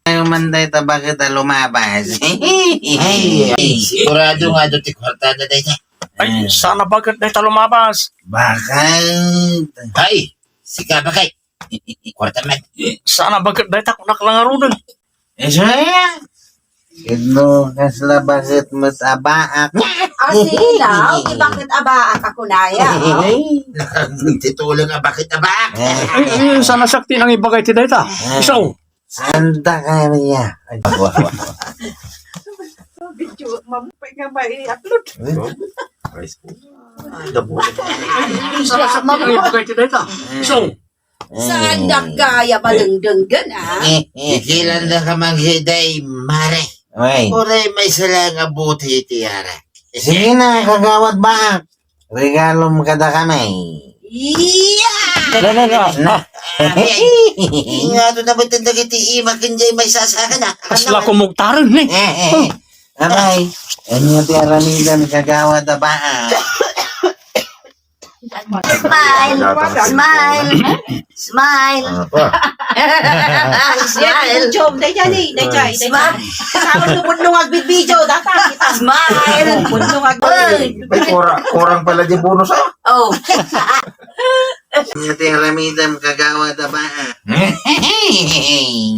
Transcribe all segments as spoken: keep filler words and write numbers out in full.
Ayaw man dayta baket a lumabas. Ay, ay, sigurado nga do ti kwartada dayta. Ay, sana baket dayta lumabas. Baket. Ay, sika baket. Kwarta man. Sana baket dayta kunak la ngaruden. Isu aya. Ket no kasla baket met a baak. Asila, ti baket a baak a kunaya. Ay, nakagtitulang a baket a baak. Ay, ay, sana sakti nang ibagay ti dayta. Isu. Santa Maria. Ay, wa, wa, wa. Video, mamupay nga mai-upload. Ay, sana sakti nang ibagay ti dayta. Isu. Saan da kaya madengdenggen, ah? Ikilan da ka manghiday, mare. Ay. Uray may sala nga buti ti arak. Sige na, kagawad baak. Regalom kada kami. Iya! Na, na, na. Na. Ay, nga to naman tindagit ti ima, kinjay may sasaka na. Kasla kumugtaren, eh. Eh, eh. Aray, anya ti aramidem kagawad a baak. Smile! Smile! Smile! Apa? Smile! Job, dayjay ni, dayjay, dayjay. Smile! Sao no punno nga agbidbideo, data kita. Smile! Punno nga agbidbideo. Ay, may kura-, kurang pala di bonus, ah. Oh. Anya ti aramidem kagawad a baak. Ay,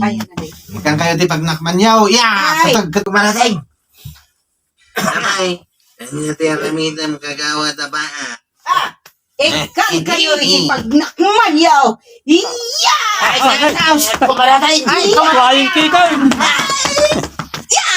ano na. Ikan kayo ti pagnakman yaw. Ya! Ay! Patag ka tumaratay. Ay, anya ti aramidem kagawad a baak. Ah! Ikan kayo iti pagnakman yaw. Iya! Ay, ay, ay, ay, kumaratay. Ay, flying kicker. Iya!